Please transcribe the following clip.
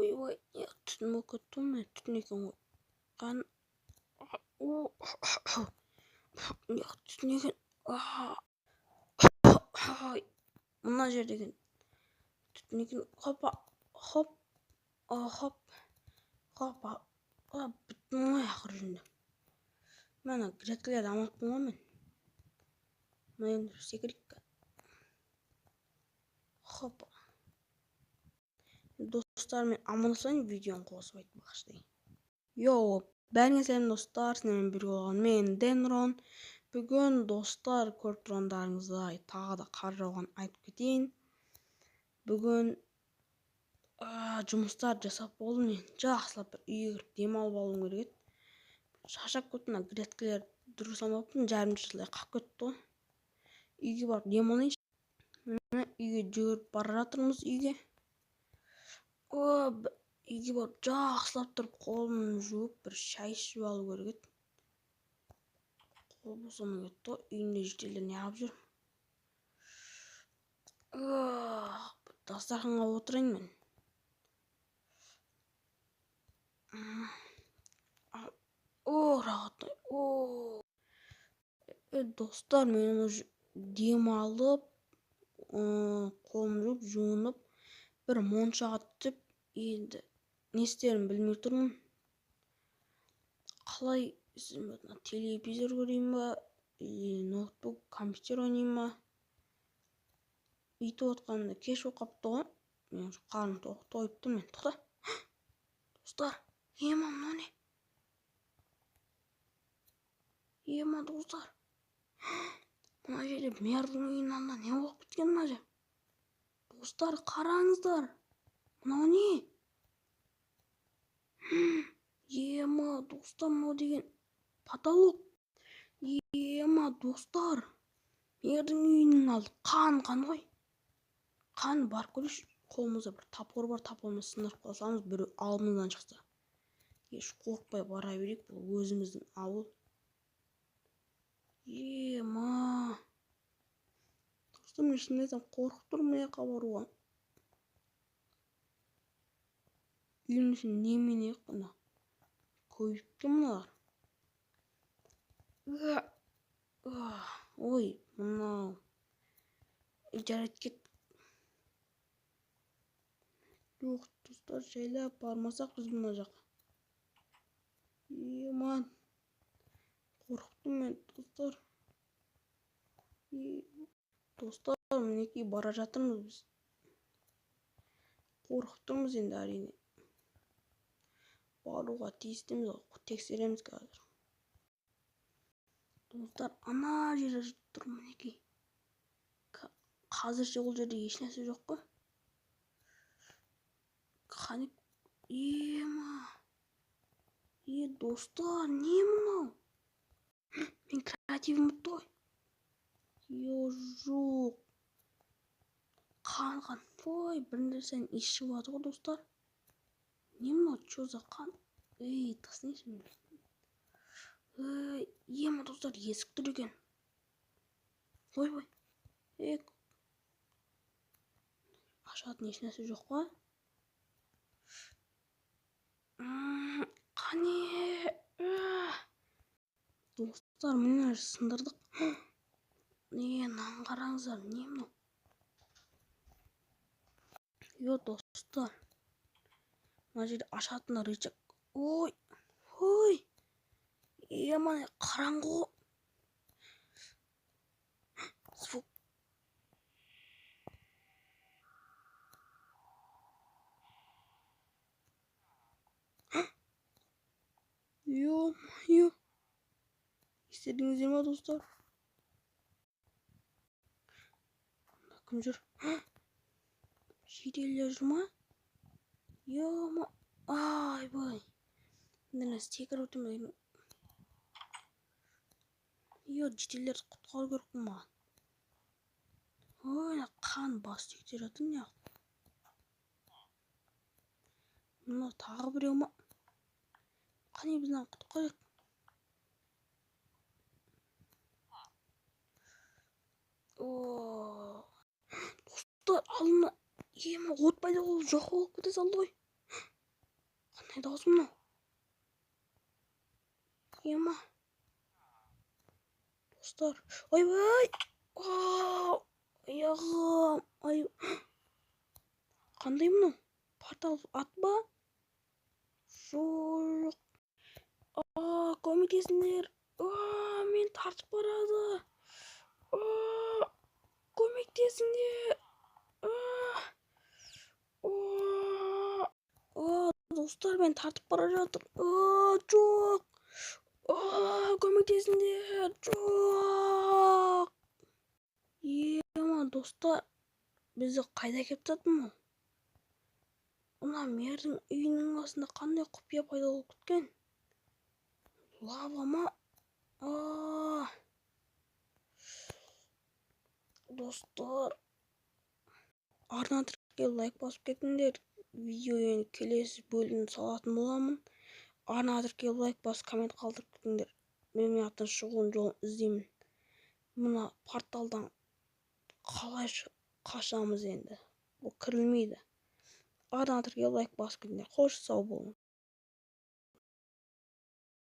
Ойбай, түтін болып кетті ғой, міне түтін екен ғой. Қан. Түтін екен. Мына жер деген түтін екен. Хопа, хоп, хоп, хопа. Біттім ғой ақыры жүнде. Мына грядкалерді алмаппын ғой мен. Мына енді секірейік. Хопа. Достар, мен амандасайын, видеоны қосып айтпақшы. Йоу, бәріңе сәлем достар, сіздермен бірге болған мен Денрон. Бүгін достар, көріп тұрғандарыңыздай тағы да қар жауғанын айтып кетейін. Бүгін жұмыстар жасап болдым мен. Жақсылап бір үйге кіріп демалып алуым керек еді. Шаршап кеттім, мына грядкалер дұрыс алмаппын, жарым жылдай қалып кетті ғой. Үйге барып демалайыншы. Міне үйге жүгіріп бара жатырмыз үйге. Үйге барып жақсылап тұрып қолымды жуып бір шай ішіп алу керек еді. Қол босамай кетті ғой. Үйімде жителдер неғып жүр? Дастарханға отырайын мен. О, рахат. О. Достар, мен уже демалып, қолымды жуып, жуынып, бір моншаға түсіп, енді не істерімді білмей тұрмын. Қалай телевизор көрейін ба, или ноутбук, компьютер ойнайын ба? Үйтіп отқанымда кеш болып қапты ғой. Мен уже қарным тойып тұр мен. Тоқта. Достар, ема мынау не? Ема достар. Мына жерде мэрдің үйінің алдында не болып кеткен мына жер? Достар, қараңыздар. Мынау не? Ема, достар, мынау деген потолок. Ема, достар. Мэрдің үйінің алды қан-қан ғой. Қан барып көрейікші. Қолымызда бір топор бар, топормен сындырып қалсамыз, біреу алдымыздан шықса. Еш қорықпай бара берейік, бұл өзіміздің ауыл. Ема. Достар, мен шынымды айтсам қорқып тұрмын мына жаққа баруға. Үйдің іші немене мына? Көбейіп кеткен мыналар. Ой, мынау. Жарайды, кет. Жоқ, достар, жайлап бармасақ біз мына жаққа. Ема. Қорықтым мен, достар. Достар, мінекей бара жатырмыз біз. Қорқып тұрмыз енді әрине. Баруға тиістіміз ғой, тексереміз қазір. Достар, ана жерде тұр мінекей. Қазірше ол жерде ешнәрсе жоқ қой. Қане, ема. Е, достар, не мынау? Мен креативім бітті ғой. Е, жоқ. Қан-қан. Ой, бір нәрсенің иісі шығып жатыр ғой, достар. Не мынау? Чё за қан? Ей, тастайыншы мен. Ей, ема, достар, есік тұр екен. Ойбай. Ей, ашатын ешнәрсе жоқ қой. Қане? Достар, міне сындырдық. Не, мынаны қараңыздар, не мынау? Йо, достар. Мына жерде ашатын рычаг. Ой, ой. Ема, қараңғы ғой. Звук. Ё-моё. Естідіңіздер ма, достар? Мына кім жүр? Жеделдер жүр ма? Ё-мо, айбай. Мына секіріп өтемін. Ё, жеделдерді құтқару керек қой маған. Ой, қан бас сүйектер жатыр мына жақта. Мынау тағы біреу ма? Қане, біз мынаны құтқарайық. О, достар, алдына ема от пайда болып жоқ болып кете салды ғой. Қандай дауыс мынау? Ема, достар, ойбай, аяғым, ай! Қандай мынау портал? Ат па? Жоқ, а, көмектесіңдер! А, мен тартып барады! А, көмектесіңдер! А, а, достар, мен тартып бара жатыр! А, жоқ! А, көмектесіңдер! Жоқ! Ема, достар, бізді қайда әкеліп тастады мынау? Мына мэрдің үйінің астында қандай құпия пайда болып кеткен? Лава ма? А, достар, арна тіркеліп, лайк басып кетіңдер. Видео енді келесі бөлімін салатын боламын. Арна тіркеліп, лайк басып, коммент қалдырып кетіңдер. Мен мына жақтан шығудың жолын іздеймін. Мына порталдан қалай қашамыз енді? Бұл кірілмейді. Арна тіркеліп, лайк басып кетіңдер. Қош, сау болыңыз.